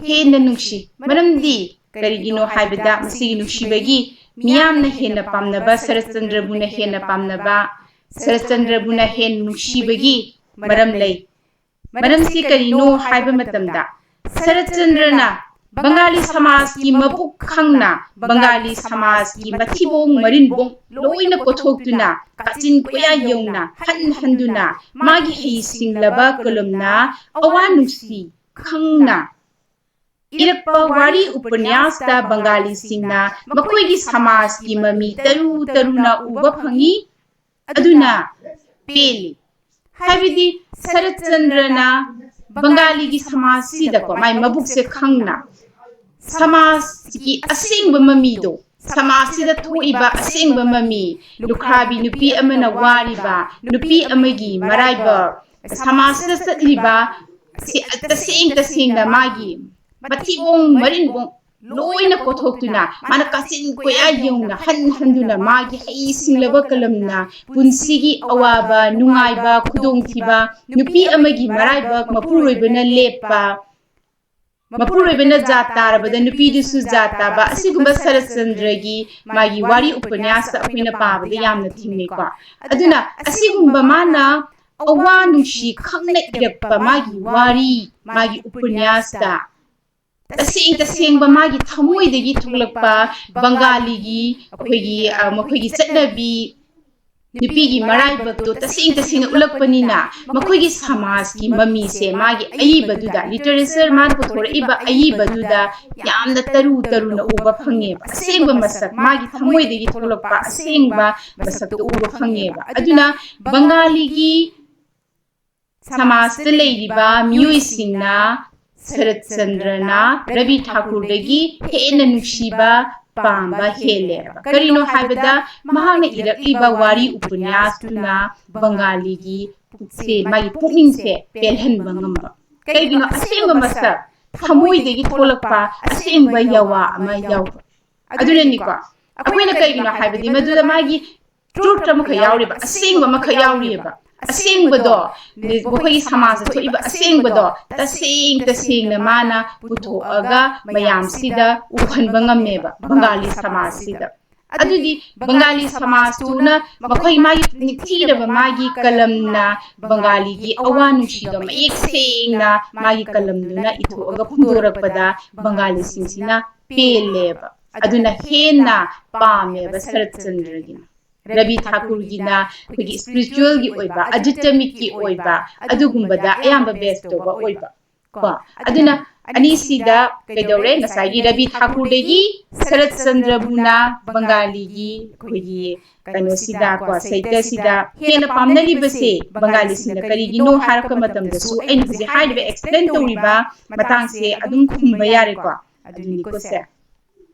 ꯍꯦꯟꯅ ꯅꯨꯡꯁꯤ꯫ ꯃꯔꯝꯗꯤ ꯀꯔꯤꯒꯤꯅꯣ ꯍꯥꯏꯕꯗ ꯃꯁꯤꯒꯤ ꯅꯨꯡꯁꯤꯕꯒꯤ ꯃꯤꯌꯥꯝꯅ ꯍꯦꯟꯅ ꯄꯥꯝꯅꯕ, ꯁꯔꯠꯆꯟꯗ꯭ꯔꯕꯨꯅ ꯍꯦꯟꯅ ꯄꯥꯝꯅꯕ, ꯁꯔꯠꯆꯟꯗ꯭ꯔꯕꯨꯅ ꯍꯦꯟꯅ ꯅꯨꯡꯁꯤꯕꯒꯤ ꯃꯔꯝ ꯂꯩ꯫ ꯃꯔꯝꯁꯤ ꯀꯔꯤꯅꯣ ꯍꯥꯏꯕ ꯃꯇꯝꯗ, ꯁꯔꯠꯆꯟꯗ꯭ꯔꯅ ꯕꯪꯒꯥꯂꯤ ꯁꯃꯥꯖꯀꯤ ꯃꯕꯨꯛ ꯈꯪꯅ, ꯕꯪꯒꯥꯂꯤ ꯁꯃꯥꯖꯀꯤ ꯃꯊꯤꯕꯣꯡ ꯃꯔꯤꯟꯕꯣꯡ ꯂꯣꯏꯅ ꯀꯣꯊꯣꯛꯇꯨꯅ, ꯀꯥꯆꯤꯟ ꯀꯣꯌꯥ ꯌꯧꯅ ꯍꯟ ꯍꯟꯗꯨꯅ ꯃꯥꯒꯤ ꯍꯩ ꯁꯤꯡꯂꯕ ꯀꯂꯝꯅ ꯑꯋꯥ ꯅꯨꯡꯁꯤ ꯈꯪꯅ ꯏꯔꯛꯄ ꯋꯥꯔꯤ ꯎꯄꯅ꯭ꯌꯥꯁꯇ ꯕꯪꯒꯥꯂꯤꯁꯤꯡꯅ ꯃꯈꯣꯏꯒꯤ ꯁꯃꯥꯖꯀꯤ ꯃꯃꯤ ꯇꯔꯨ ꯇꯔꯨꯅ ꯎꯕ ꯐꯪꯏ꯫ ꯑꯗꯨꯅ ꯄꯦꯜꯂꯤ꯫ ꯍꯥꯏꯕꯗꯤ ꯁꯔꯠꯆꯟꯗ꯭ꯔꯅ ꯕꯪꯒꯥꯂꯤꯒꯤ ꯁꯃꯥꯖꯁꯤꯗꯀꯣ ꯃꯥꯏ ꯃꯕꯨꯛꯁꯦ ꯈꯪꯅ ꯁꯃꯥꯖꯀꯤ ꯑꯁꯦꯡꯕ ꯃꯃꯤꯗꯣ, ꯁꯃꯥꯖꯁꯤꯗ ꯊꯣꯛꯏꯕ ꯑꯁꯦꯡꯕ ꯃꯃꯤ, ꯂꯨꯈ꯭ꯔꯥꯕꯤ ꯅꯨꯄꯤ ꯑꯃꯅ ꯋꯥꯔꯤꯕ, ꯅꯨꯄꯤ ꯑꯃꯒꯤ ꯃꯔꯥꯏꯕꯛ, ꯁꯃꯥꯖꯁꯤꯗ ꯆꯠꯂꯤꯕ ꯁꯤ ꯇꯁꯦꯡ ꯇꯁꯦꯡꯅ ꯃꯥꯒꯤ ꯃꯊꯤꯕꯣꯡ ꯃꯔꯤꯟꯕꯣꯡ ꯂꯣꯏꯅ ꯀꯣꯊꯣꯛꯇꯨꯅ, ꯃꯥꯅ ꯀꯥꯆꯤꯟ ꯀꯣꯌꯥ ꯌꯧꯅ ꯍꯟ ꯍꯟꯗꯨꯅ ꯃꯥꯒꯤ ꯍꯩ ꯁꯤꯡꯂꯕ ꯀꯂꯝꯅ ꯄꯨꯟꯁꯤꯒꯤ ꯑꯋꯥꯕ, ꯅꯨꯡꯉꯥꯏꯕ, ꯈꯨꯗꯣꯡꯊꯤꯕ, ꯅꯨꯄꯤ ꯑꯃꯒꯤ ꯃꯔꯥꯏꯕꯛ, ꯃꯄꯨꯔꯣꯏꯕꯅ ꯂꯦꯞꯄ, ꯃꯄꯨꯔꯣꯏꯕꯅ ꯖꯥꯠ ꯇꯥꯔꯕꯗ ꯅꯨꯄꯤꯗꯨꯁꯨ ꯖꯥꯠ ꯇꯥꯕ, ꯑꯁꯤꯒꯨꯝꯕ ꯁꯔꯠꯆꯟꯗ꯭ꯔꯒꯤ ꯃꯥꯒꯤ ꯋꯥꯔꯤ ꯎꯄꯅ꯭ꯌꯥꯁꯇ ꯑꯩꯈꯣꯏꯅ ꯄꯥꯕꯗ ꯌꯥꯝꯅ ꯊꯦꯡꯅꯩꯀꯣ꯫ ꯑꯗꯨꯅ ꯑꯁꯤꯒꯨꯝꯕ ꯃꯥꯅ ꯑꯋꯥ ꯅꯨꯡꯁꯤ ꯈꯪꯅ ꯏꯔꯛꯄ ꯃꯥꯒꯤ ꯋꯥꯔꯤ, ꯃꯥꯒꯤ ꯎꯄꯅ꯭ꯌꯥꯁꯇ ꯇꯁꯦꯡ ꯇꯁꯦꯡꯕ ꯃꯥꯒꯤ ꯊꯃꯣꯏꯗꯒꯤ ꯊꯣꯛꯂꯛꯄ ꯕꯪꯒꯥꯂꯤꯒꯤ ꯑꯩꯈꯣꯏꯒꯤ, ꯑ, ꯃꯈꯣꯏꯒꯤ ꯆꯠꯅꯕꯤ, ꯅꯨꯄꯤꯒꯤ ꯃꯔꯥꯏꯕꯛꯇꯣ ꯇꯁꯦꯡ ꯇꯁꯦꯡꯅ ꯎꯠꯂꯛꯄꯅꯤꯅ, ꯃꯈꯣꯏꯒꯤ ꯁꯃꯥꯖꯀꯤ ꯃꯃꯤꯁꯦ ꯃꯥꯒꯤ ꯑꯏꯕꯗꯨꯗ, ꯂꯤꯇꯔꯦꯆꯔ ꯃꯥꯅ ꯄꯨꯊꯣꯔꯛꯏꯕ ꯑꯏꯕꯗꯨꯗ ꯌꯥꯝꯅ ꯇꯔꯨ ꯇꯔꯨꯅ ꯎꯕ ꯐꯪꯉꯦꯕ꯫ ꯑꯁꯦꯡꯕ ꯃꯁꯛ, ꯃꯥꯒꯤ ꯊꯃꯣꯏꯗꯒꯤ ꯊꯣꯛꯂꯛꯄ ꯑꯁꯦꯡꯕ ꯃꯁꯛꯇꯣ ꯎꯕ ꯐꯪꯉꯦꯕ꯫ ꯑꯗꯨꯅ ꯕꯪꯒꯥꯂꯤꯒꯤ ꯁꯃꯥꯖꯇ ꯂꯩꯔꯤꯕ ꯃꯤꯑꯣꯏꯁꯤꯡꯅ ꯁꯔꯠꯆꯟꯗ꯭ꯔꯅ ꯔꯕꯤ ꯊꯥꯀꯨꯔꯗꯒꯤ ꯍꯦꯟꯅ ꯅꯨꯡꯁꯤꯕ, ꯄꯥꯝꯕ ꯍꯦꯜꯂꯦꯕ꯫ ꯀꯔꯤꯅꯣ ꯍꯥꯏꯕꯗ, ꯃꯍꯥꯛꯅ ꯏꯔꯛꯂꯤꯕ ꯋꯥꯔꯤ ꯎꯄꯅ꯭ꯌꯥꯁꯇꯨꯅ ꯕꯪꯒꯥꯂꯤꯒꯤ ꯄꯨꯛꯁꯦ, ꯃꯥꯒꯤ ꯄꯨꯛꯅꯤꯡꯁꯦ ꯄꯦꯜꯍꯟꯕ ꯉꯝꯕ꯫ ꯀꯩꯒꯤꯅꯣ? ꯑꯁꯦꯡꯕ ꯃꯁꯛ, ꯊꯃꯣꯏꯗꯒꯤ ꯊꯣꯛꯂꯛꯄ ꯑꯁꯦꯡꯕ ꯌꯥꯋꯥ ꯑꯃ ꯌꯥꯎꯕ꯫ ꯑꯗꯨꯅꯅꯤꯀꯣ, ꯑꯩꯈꯣꯏꯅ ꯀꯩꯒꯤꯅꯣ ꯍꯥꯏꯕꯗꯤ, ꯃꯗꯨꯗ ꯃꯥꯒꯤ ꯇ꯭ꯔꯨꯠ ꯑꯃꯈꯛ ꯌꯥꯎꯔꯤꯕ, ꯑꯁꯦꯡꯕ ꯑꯃꯈꯛ ꯌꯥꯎꯔꯤꯑꯕ꯫ ꯑꯁꯦꯡꯕꯗꯣ, ꯃꯈꯣꯏꯒꯤ ꯁꯃꯥꯖꯇ ꯊꯣꯛꯏꯕ ꯑꯁꯦꯡꯕꯗꯣ ꯇꯁꯦꯡ ꯇꯁꯦꯡꯅ ꯃꯥꯅ ꯄꯨꯊꯣꯛꯑꯒ ꯃꯌꯥꯝꯁꯤꯗ ꯎꯍꯟꯕ ꯉꯝꯃꯦꯕ, ꯕꯪꯒꯥꯂꯤ ꯁꯃꯥꯖꯁꯤꯗ꯫ ꯑꯗꯨꯗꯤ ꯕꯪꯒꯥꯂꯤ ꯁꯃꯥꯖꯇꯨꯅ ꯃꯈꯣꯏ, ꯃꯥꯒꯤ ꯅꯤꯡꯊꯤꯔꯕ ꯃꯥꯒꯤ ꯀꯂꯝꯅ ꯕꯪꯒꯥꯂꯤꯒꯤ ꯑꯋꯥ ꯅꯨꯡꯁꯤꯗꯣ ꯃꯌꯦꯛ ꯁꯦꯡꯅ ꯃꯥꯒꯤ ꯀꯂꯝꯗꯨꯅ ꯏꯊꯣꯛꯑꯒ ꯐꯣꯡꯗꯣꯔꯛꯄꯗ ꯕꯪꯒꯥꯂꯤꯁꯤꯡꯁꯤꯅ ꯄꯦꯜꯂꯦꯕ꯫ ꯑꯗꯨꯅ ꯍꯦꯟꯅ ꯄꯥꯝꯃꯦꯕ ꯁꯔꯠꯆꯟꯗ꯭ꯔꯒꯤꯅ꯫ ꯔꯕꯤ ꯊꯥꯀꯨꯔꯒꯤꯅ ꯑꯩꯈꯣꯏꯒꯤ ꯏꯁꯄꯤꯔꯤꯆꯨꯋꯦꯜꯒꯤ ꯑꯣꯏꯕ, ꯑꯙ꯭ꯌꯥꯠꯃꯤꯛꯀꯤ ꯑꯣꯏꯕ, ꯑꯗꯨꯒꯨꯝꯕꯗ ꯑꯌꯥꯝꯕ ꯕꯦꯁ ꯇꯧꯕ ꯑꯣꯏꯕ ꯀꯣ꯫ ꯑꯗꯨꯅ ꯑꯅꯤꯁꯤꯗ ꯀꯩꯗꯧꯔꯦ? ꯉꯁꯥꯏꯒꯤ ꯔꯕꯤ ꯊꯥꯀꯨꯔꯗꯒꯤ ꯁꯔꯠꯆꯟꯗ꯭ꯔꯕꯨꯅ ꯕꯪꯒꯥꯂꯤꯒꯤ ꯑꯩꯈꯣꯏꯒꯤ ꯀꯩꯅꯣꯁꯤꯗ ꯀꯣ, ꯁꯥꯍꯤꯇ꯭ꯌꯁꯤꯗ ꯍꯦꯟꯅ ꯄꯥꯝꯅꯔꯤꯕꯁꯦ ꯕꯪꯒꯥꯂꯤꯁꯤꯡꯅ ꯀꯔꯤꯒꯤꯅꯣ ꯍꯥꯏꯔꯛꯄ ꯃꯇꯝꯗꯁꯨ, ꯑꯩꯅ ꯍꯧꯖꯤꯛ ꯍꯥꯏꯔꯤꯕ, ꯑꯦꯛꯁꯄ꯭ꯂꯦꯟ ꯇꯧꯔꯤꯕ ꯃꯇꯥꯡꯁꯦ ꯑꯗꯨꯝ ꯈꯨꯝꯕ ꯌꯥꯔꯦꯀꯣ꯫ ꯑꯗꯨꯅꯤꯀꯣ ꯁꯦ꯫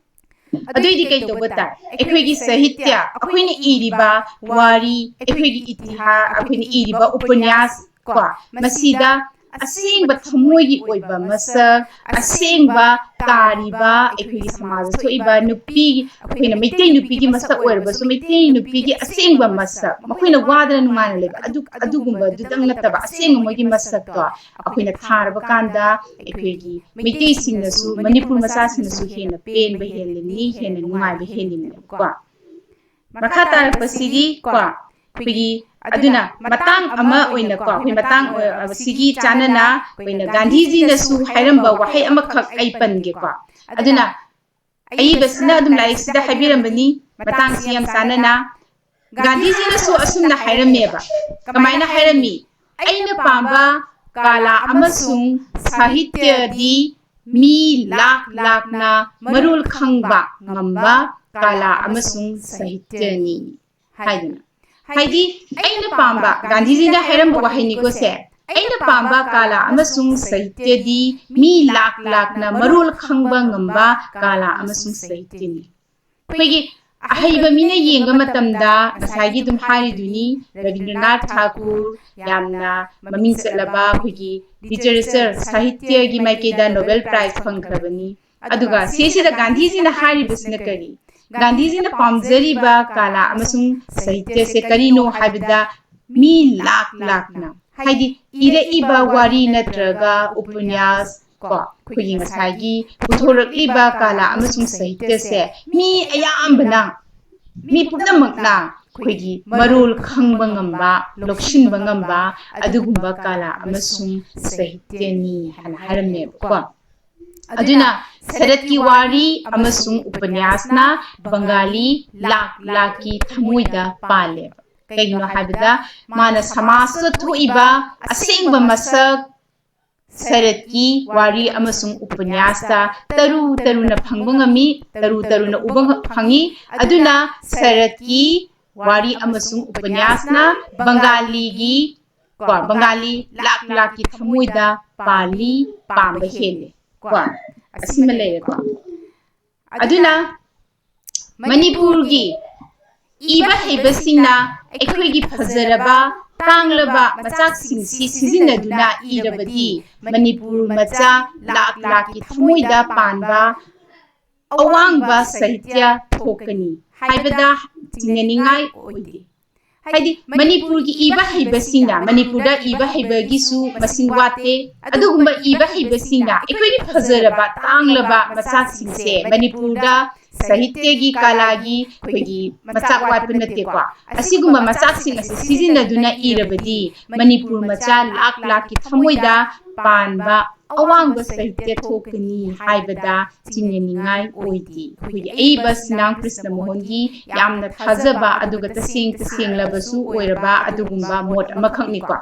ꯑꯗꯨꯏꯗꯤ ꯀꯩ ꯇꯧꯕ ꯇꯥꯏ? ꯑꯩꯈꯣꯏꯒꯤ ꯁꯥꯍꯤꯇ꯭ꯌ, ꯑꯩꯈꯣꯏꯅ ꯏꯔꯤꯕ ꯋꯥꯔꯤ, ꯑꯩꯈꯣꯏꯒꯤ ꯏꯇꯤꯍꯥꯁ, ꯑꯩꯈꯣꯏꯅ ꯏꯔꯤꯕ ꯎꯄꯅ꯭ꯌꯥꯁ ꯀꯣ, ꯃꯁꯤꯗ ꯑꯁꯦꯡꯕ ꯊꯃꯣꯏꯒꯤ ꯑꯣꯏꯕ ꯃꯁꯛ, ꯑꯁꯦꯡꯕ ꯇꯥꯔꯤꯕ ꯑꯩꯈꯣꯏꯒꯤ ꯁꯃꯥꯖꯗ ꯊꯣꯛꯏꯕ ꯅꯨꯄꯤ, ꯑꯩꯈꯣꯏꯅ ꯃꯩꯇꯩ ꯅꯨꯄꯤꯒꯤ ꯃꯁꯛ ꯑꯣꯏꯔꯕꯁꯨ ꯃꯩꯇꯩ ꯅꯨꯄꯤꯒꯤ ꯑꯁꯦꯡꯕ ꯃꯁꯛ, ꯃꯈꯣꯏꯅ ꯋꯥꯗꯅ ꯅꯨꯡꯉꯥꯏꯅ ꯂꯩꯕ ꯑꯗꯨ, ꯑꯗꯨꯒꯨꯝꯕꯗꯨꯗꯪ ꯅꯠꯇꯕ ꯑꯁꯦꯡꯕ ꯃꯣꯏꯒꯤ ꯃꯁꯛꯇꯣ ꯑꯩꯈꯣꯏꯅ ꯊꯥꯔꯕ ꯀꯥꯟꯗ ꯑꯩꯈꯣꯏꯒꯤ ꯃꯩꯇꯩꯁꯤꯡꯅꯁꯨ, ꯃꯅꯤꯄꯨꯔ ꯃꯆꯥꯁꯤꯡꯅꯁꯨ ꯍꯦꯟꯅ ꯄꯦꯟꯕ ꯍꯦꯜꯂꯤꯅꯤ, ꯍꯦꯟꯅ ꯅꯨꯡꯉꯥꯏꯕ ꯍꯦꯜꯂꯤꯅꯤꯀꯣ꯫ ꯃꯈꯥ ꯇꯥꯔꯛꯄꯁꯤꯗꯤ ꯀꯣ, ꯑꯩꯈꯣꯏꯒꯤ ꯑꯗꯨꯅ ꯃꯇꯥꯡ ꯑꯃ ꯑꯣꯏꯅꯀꯣ, ꯑꯩꯈꯣꯏ ꯃꯇꯥꯡ ꯑꯣꯏ-, ꯁꯤꯒꯤ ꯆꯥꯟꯅꯅ ꯑꯩꯈꯣꯏꯅ ꯒꯥꯟꯙꯤꯖꯤꯅꯁꯨ ꯍꯥꯏꯔꯝꯕ ꯋꯥꯍꯩ ꯑꯃꯈꯛ ꯑꯩ ꯄꯟꯒꯦꯀꯣ꯫ ꯑꯗꯨꯅ ꯑꯏꯕꯁꯤꯅ ꯑꯗꯨꯝ ꯂꯥꯏꯔꯤꯛꯁꯤꯗ ꯍꯥꯏꯕꯤꯔꯝꯕꯅꯤ, ꯃꯇꯥꯡꯁꯤ ꯌꯥꯝ ꯆꯥꯟꯅꯅ꯫ ꯒꯥꯟꯙꯤꯖꯤꯅꯁꯨ ꯑꯁꯨꯝꯅ ꯍꯥꯏꯔꯝꯃꯦꯕ꯫ ꯀꯃꯥꯏꯅ ꯍꯥꯏꯔꯝꯃꯤ? "ꯑꯩꯅ ꯄꯥꯝꯕ ꯀꯥꯂꯥ ꯑꯃꯁꯨꯡ ꯁꯥꯍꯤꯇ꯭ꯌꯗꯤ ꯃꯤ ꯂꯥꯛ ꯂꯥꯛꯅ ꯃꯔꯣꯜ ꯈꯪꯕ ꯉꯝꯕ ꯀꯥꯂꯥ ꯑꯃꯁꯨꯡ ꯁꯥꯍꯤꯇ꯭ꯌꯅꯤ" ꯍꯥꯏꯗꯅ꯫ ꯍꯥꯏꯗꯤ, ꯑꯩꯅ ꯄꯥꯝꯕ, ꯒꯥꯟꯙꯤꯖꯤꯅ ꯍꯥꯏꯔꯝꯕ ꯋꯥꯍꯩꯅꯤꯀꯣ ꯁꯦ, "ꯑꯩꯅ ꯄꯥꯝꯕ ꯀꯥꯂꯥ ꯑꯃꯁꯨꯡ ꯁꯥꯍꯤꯇ꯭ꯌꯗꯤ ꯃꯤ ꯂꯥꯛ ꯂꯥꯛꯅ ꯃꯔꯣꯜ ꯈꯪꯕ ꯉꯝꯕ ꯀꯥꯂꯥ ꯑꯃꯁꯨꯡ ꯁꯥꯍꯤꯇ꯭ꯌꯅꯤ"꯫ ꯑꯩꯈꯣꯏꯒꯤ ꯑꯍꯩꯕ ꯃꯤꯅ ꯌꯦꯡꯕ ꯃꯇꯝꯗ ꯉꯁꯥꯏꯒꯤ ꯑꯗꯨꯝ ꯍꯥꯏꯔꯤꯗꯨꯅꯤ, ꯔꯕꯤꯟꯗ꯭ꯔꯅꯥꯊ ꯊꯥꯀꯨꯔ ꯌꯥꯝꯅ ꯃꯃꯤꯡ ꯆꯠꯂꯕ ꯑꯩꯈꯣꯏꯒꯤ ꯂꯤꯇꯔꯦꯆꯔ, ꯁꯥꯍꯤꯇ꯭ꯌꯒꯤ ꯃꯥꯏꯀꯩꯗ ꯅꯣꯕꯦꯜ ꯄ꯭ꯔꯥꯏꯖ ꯐꯪꯈ꯭ꯔꯕꯅꯤ꯫ ꯑꯗꯨꯒ ꯁꯤꯁꯤꯗ ꯒꯥꯟꯙꯤꯖꯤꯅ ꯍꯥꯏꯔꯤꯕꯁꯤꯅ ꯀꯔꯤ? ꯒꯥꯟꯙꯤꯖꯤꯅ ꯄꯥꯝꯖꯔꯤꯕ ꯀꯥꯂꯥ ꯑꯃꯁꯨꯡ ꯁꯥꯍꯤꯇ꯭ꯌꯁꯦ ꯀꯔꯤꯅꯣ ꯍꯥꯏꯕꯗ ꯃꯤ ꯂꯥꯛ ꯂꯥꯛꯅ, ꯍꯥꯏꯗꯤ ꯏꯔꯛꯏꯕ ꯋꯥꯔꯤ ꯅꯠꯇ꯭ꯔꯒ ꯎꯄꯅ꯭ꯌꯥꯁ ꯀꯣ, ꯑꯩꯈꯣꯏꯒꯤ ꯉꯁꯥꯏꯒꯤ ꯄꯨꯊꯣꯔꯛꯂꯤꯕ ꯀꯥꯂꯥ ꯑꯃꯁꯨꯡ ꯁꯥꯍꯤꯇ꯭ꯌꯁꯦ ꯃꯤ ꯑꯌꯥꯝꯕꯅ, ꯃꯤ ꯄꯨꯝꯅꯃꯛꯅ ꯑꯩꯈꯣꯏꯒꯤ ꯃꯔꯣꯜ ꯈꯪꯕ ꯉꯝꯕ, ꯂꯧꯁꯤꯟꯕ ꯉꯝꯕ ꯑꯗꯨꯒꯨꯝꯕ ꯀꯥꯂꯥ ꯑꯃꯁꯨꯡ ꯁꯥꯍꯤꯇ꯭ꯌꯅꯤ ꯍꯥꯏꯅ ꯍꯥꯏꯔꯝꯃꯦꯕꯀꯣ꯫ ꯑꯗꯨꯅ ꯁꯔꯠꯀꯤ ꯋꯥꯔꯤ ꯑꯃꯁꯨꯡ ꯎꯄꯅ꯭ꯌꯥꯁꯅ ꯕꯪꯒꯥꯂꯤ ꯂꯥꯛ ꯂꯥꯛꯀꯤ ꯊꯃꯣꯏꯗ ꯄꯥꯜꯂꯦꯕ꯫ ꯀꯩꯒꯤꯅꯣ ꯍꯥꯏꯕꯗ ꯃꯥꯅ ꯁꯃꯥꯖꯇ ꯊꯣꯛꯏꯕ ꯑꯁꯦꯡꯕ ꯃꯁꯛ ꯁꯔꯠꯀꯤ ꯋꯥꯔꯤ ꯑꯃꯁꯨꯡ ꯎꯄꯅ꯭ꯌꯥꯁꯇ ꯇꯔꯨ ꯇꯔꯨꯅ ꯐꯪꯕ ꯉꯝꯃꯤ, ꯇꯔꯨ ꯇꯔꯨꯅ ꯎꯕ ꯉ-, ꯐꯪꯉꯤ꯫ ꯑꯗꯨꯅ ꯁꯔꯠꯀꯤ ꯋꯥꯔꯤ ꯑꯃꯁꯨꯡ ꯎꯄꯅ꯭ꯌꯥꯁꯅ ꯕꯪꯒꯥꯂꯤꯒꯤ, ꯀꯣ, ꯕꯪꯒꯥꯂꯤ ꯂꯥꯛ ꯂꯥꯛꯀꯤ ꯊꯃꯣꯏꯗ ꯄꯥꯜꯂꯤ, ꯄꯥꯝꯕ ꯍꯦꯜꯂꯤ꯫ ꯀꯣ, ꯑꯁꯤꯃ ꯂꯩꯔꯦꯀꯣ꯫ ꯑꯗꯨꯅ ꯃꯅꯤꯄꯨꯔꯒꯤ ꯏꯕ ꯍꯩꯕꯁꯤꯡꯅ ꯑꯩꯈꯣꯏꯒꯤ ꯐꯖꯔꯕ ꯇꯥꯡꯂꯕ ꯃꯆꯥꯛꯁꯤꯡꯁꯤ ꯁꯤꯖꯤꯟꯅꯗꯨꯅ ꯏꯔꯕꯗꯤ ꯃꯅꯤꯄꯨꯔ ꯃꯆꯥ ꯂꯥꯛ ꯂꯥꯛꯀꯤ ꯊꯃꯣꯏꯗ ꯄꯥꯟꯕ ꯑꯋꯥꯡꯕ ꯁꯥꯍꯤꯇ꯭ꯌ ꯊꯣꯛꯀꯅꯤ ꯍꯥꯏꯕꯗ ꯆꯤꯡꯅꯅꯤꯡꯉꯥꯏ ꯑꯣꯏꯗꯦ꯫ ꯍꯥꯏꯗꯤ ꯃꯅꯤꯄꯨꯔꯒꯤ ꯏꯕ ꯍꯩꯕꯁꯤꯡꯅ, ꯃꯅꯤꯄꯨꯔꯗ ꯏꯕ ꯍꯩꯕꯒꯤꯁꯨ ꯃꯁꯤꯡ ꯋꯥꯠꯇꯦ, ꯑꯗꯨꯒꯨꯝꯕ ꯏꯕ ꯍꯩꯕꯁꯤꯡꯅ ꯑꯩꯈꯣꯏꯒꯤ ꯐꯖꯔꯕ ꯇꯥꯡꯂꯕ ꯃꯆꯥꯛꯁꯤꯡꯁꯦ ꯃꯅꯤꯄꯨꯔꯗ ꯁꯥꯍꯤꯇ꯭ꯌꯒꯤ ꯀꯂꯥꯒꯤ ꯑꯩꯈꯣꯏꯒꯤ ꯃꯆꯥꯛ ꯋꯥꯠꯄ ꯅꯠꯇꯦꯀꯣ꯫ ꯑꯁꯤꯒꯨꯝꯕ ꯃꯆꯥꯛꯁꯤꯡ ꯑꯁꯤ ꯁꯤꯖꯤꯟꯅꯗꯨꯅ ꯏꯔꯕꯗꯤ ꯃꯅꯤꯄꯨꯔ ꯃꯆꯥ ꯂꯥꯛ ꯂꯥꯛꯀꯤ ꯊꯃꯣꯏꯗ ꯄꯥꯟꯕ ꯑꯋꯥꯡꯕ ꯁꯥꯍꯤꯇ꯭ꯌ ꯊꯣꯛꯀꯅꯤ ꯍꯥꯏꯕꯗ ꯆꯤꯡꯅꯅꯤꯡꯉꯥꯏ ꯑꯣꯏꯗꯦ꯫ ꯑꯩꯈꯣꯏꯒꯤ ꯑꯏꯕ ꯁꯤꯅꯥꯝ ꯀ꯭ꯔꯤꯁꯅ ꯃꯣꯍꯟꯒꯤ ꯌꯥꯝꯅ ꯊꯥꯖꯕ ꯑꯗꯨꯒ ꯇꯁꯦꯡ ꯇꯁꯦꯡꯂꯕꯁꯨ ꯑꯣꯏꯔꯕ ꯑꯗꯨꯒꯨꯝꯕ ꯃꯣꯠ ꯑꯃꯈꯛꯅꯤꯀꯣ꯫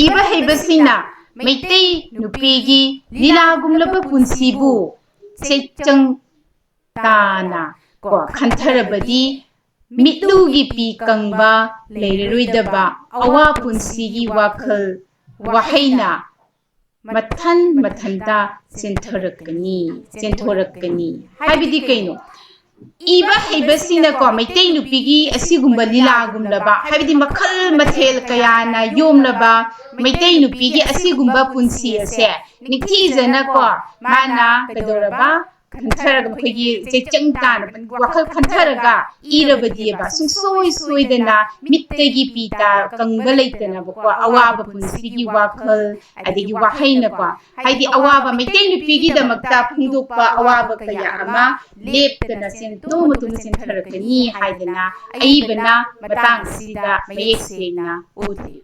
ꯏꯕ ꯍꯩꯕꯁꯤꯡꯅ ꯃꯩꯇꯩ ꯅꯨꯄꯤꯒꯤ ꯂꯤꯂꯥꯒꯨꯝꯂꯕ ꯄꯨꯟꯁꯤꯕꯨ ꯆꯩꯆꯪ ꯇꯥꯅ ꯀꯣ ꯈꯟꯊꯔꯕꯗꯤ ꯃꯤꯠꯂꯨꯒꯤ ꯄꯤ ꯀꯪꯕ ꯂꯩꯔꯔꯣꯏꯗꯕ ꯑꯋꯥ ꯄꯨꯟꯁꯤꯒꯤ ꯋꯥꯈꯜ ꯋꯥꯍꯩꯅ ꯃꯊꯟ ꯃꯊꯟꯇ ꯆꯦꯟꯊꯔꯛꯀꯅꯤ, ꯆꯦꯟꯊꯣꯔꯛꯀꯅꯤ꯫ ꯍꯥꯏꯕꯗꯤ ꯀꯩꯅꯣ? ꯏꯕ ꯍꯩꯕꯁꯤꯡꯅꯀꯣ ꯃꯩꯇꯩ ꯅꯨꯄꯤꯒꯤ ꯑꯁꯤꯒꯨꯝꯕ ꯂꯤꯂꯥꯒꯨꯝꯂꯕ, ꯍꯥꯏꯕꯗꯤ ꯃꯈꯜ ꯃꯊꯦꯜ ꯀꯌꯥꯅ ꯌꯣꯝꯂꯕ ꯃꯩꯇꯩ ꯅꯨꯄꯤꯒꯤ ꯑꯁꯤꯒꯨꯝꯕ ꯄꯨꯟꯁꯤ ꯑꯁꯦ ꯅꯤꯡꯊꯤꯖꯅꯀꯣ ꯃꯥꯅ ꯀꯩꯗꯧꯔꯕ? ꯈꯟꯊꯔꯒ, ꯃꯈꯣꯏꯒꯤ ꯆꯩꯆꯪ ꯇꯥꯅ ꯋꯥꯈꯜ ꯈꯟꯊꯔꯒ ꯏꯔꯕꯗꯤꯕ ꯁꯨꯡꯁꯣꯏ ꯁꯣꯏꯗꯅ ꯃꯤꯠꯇꯒꯤ ꯄꯤ ꯇꯥ ꯀꯪꯕ ꯂꯩꯇꯅꯕꯀꯣ ꯑꯋꯥꯕ ꯄꯨꯟꯁꯤꯒꯤ ꯋꯥꯈꯜ ꯑꯗꯒꯤ ꯋꯥꯍꯩꯅꯀꯣ, ꯍꯥꯏꯗꯤ ꯑꯋꯥꯕ ꯃꯩꯇꯩ ꯅꯨꯄꯤꯒꯤꯗꯃꯛꯇ ꯐꯣꯡꯗꯣꯛꯄ ꯑꯋꯥꯕ ꯀꯌꯥ ꯑꯃ ꯂꯦꯞꯇꯅ ꯆꯦꯟ-, ꯅꯣꯡꯃ ꯃꯇꯨꯡꯗ ꯆꯦꯟꯊꯔꯛꯀꯅꯤ ꯍꯥꯏꯗꯅ ꯑꯏꯕꯅ ꯃꯇꯥꯡ ꯑꯁꯤꯗ ꯃꯌꯦꯛ ꯁꯦꯡꯅ ꯎꯠꯂꯤ꯫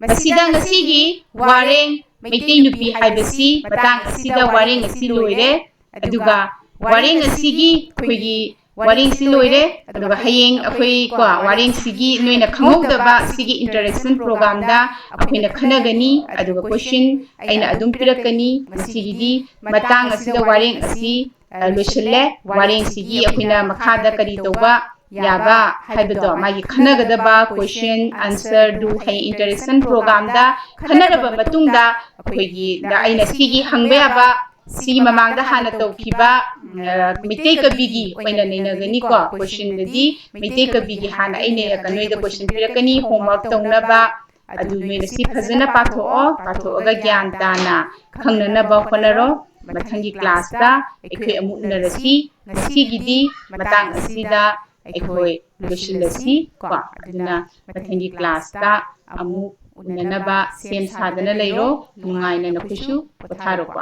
ꯃꯁꯤꯗ ꯉꯁꯤꯒꯤ ꯋꯥꯔꯦꯡ ꯃꯩꯇꯩ ꯅꯨꯄꯤ ꯍꯥꯏꯕꯁꯤ ꯃꯇꯥꯡ ꯑꯁꯤꯗ ꯋꯥꯔꯦꯡ ꯑꯁꯤ ꯂꯣꯏꯔꯦ꯫ ꯑꯗꯨꯒ ꯋꯥꯔꯦꯡ ꯑꯁꯤꯒꯤ ꯑꯩꯈꯣꯏꯒꯤ ꯋꯥꯔꯦꯡꯁꯤ ꯂꯣꯏꯔꯦ꯫ ꯑꯗꯨꯒ ꯍꯌꯦꯡ ꯑꯩꯈꯣꯏ ꯀꯣ ꯋꯥꯔꯦꯡꯁꯤꯒꯤ ꯅꯣꯏꯅ ꯈꯪꯍꯧꯗꯕ ꯁꯤꯒꯤ interaction programꯗ ꯑꯩꯈꯣꯏꯅ ꯈꯟꯅꯒꯅꯤ꯫ ꯑꯗꯨꯒ question ꯑꯩꯅ ꯑꯗꯨꯝ ꯄꯤꯔꯛꯀꯅꯤ꯫ ꯃꯁꯤꯒꯤꯗꯤ ꯃꯇꯥꯡ ꯑꯁꯤꯗ ꯋꯥꯔꯦꯡ ꯑꯁꯤ, ꯑ, ꯂꯣꯏꯁꯤꯜꯂꯦ꯫ ꯋꯥꯔꯦꯡꯁꯤꯒꯤ ꯑꯩꯈꯣꯏꯅ ꯃꯈꯥꯗ ꯀꯔꯤ ꯇꯧꯕ ꯌꯥꯕ ꯍꯥꯏꯕꯗꯣ, ꯃꯥꯒꯤ ꯈꯟꯅꯒꯗꯕ question answer do ꯍꯌꯦꯡ interaction programꯗ ꯈꯟꯅꯔꯕ ꯃꯇꯨꯡꯗ ꯑꯩꯈꯣꯏꯒꯤ, ꯗ ꯑꯩꯅ ꯁꯤꯒꯤ ꯍꯪꯕ ꯌꯥꯕ ꯁꯤꯒꯤ ꯃꯃꯥꯡꯗ ꯍꯥꯟꯅ ꯇꯧꯈꯤꯕ, ꯑ, ꯃꯩꯇꯩ ꯀꯕꯤꯒꯤ ꯑꯣꯏꯅ ꯅꯩꯅꯒꯅꯤꯀꯣ꯫ Questionꯗꯗꯤ ꯃꯩꯇꯩ ꯀꯕꯤꯒꯤ ꯍꯥꯟꯅ ꯑꯩꯅ ꯅꯣꯏꯗ question ꯄꯤꯔꯛꯀꯅꯤ, homework ꯇꯧꯅꯕ꯫ ꯑꯗꯨ ꯅꯣꯏꯅ ꯁꯤ ꯐꯖꯅ ꯄꯥꯊꯣꯛꯑꯣ, ꯄꯥꯊꯣꯛꯑꯒ ꯒ꯭ꯌꯥꯟ ꯇꯥꯅ ꯈꯪꯅꯅꯕ ꯍꯣꯠꯅꯔꯣ꯫ ꯃꯊꯪꯒꯤ classꯇ ꯑꯩꯈꯣꯏ ꯑꯃꯨꯛ ꯎꯅꯔꯁꯤ꯫ ꯉꯁꯤꯒꯤꯗꯤ ꯃꯇꯥꯡ ꯑꯁꯤꯗ ꯑꯩꯈꯣꯏ ꯂꯣꯏꯁꯤꯜꯂꯁꯤ ꯀꯣ꯫ ꯑꯗꯨꯅ ꯃꯊꯪꯒꯤ classꯇ ꯑꯃꯨꯛ ꯎꯅꯅꯕ ꯁꯦꯝ ꯁꯥꯗꯅ ꯂꯩꯔꯣ꯫ ꯅꯨꯡꯉꯥꯏꯅ ꯅꯈꯣꯏꯁꯨ ꯄꯣꯊꯥꯔꯣꯀꯣ꯫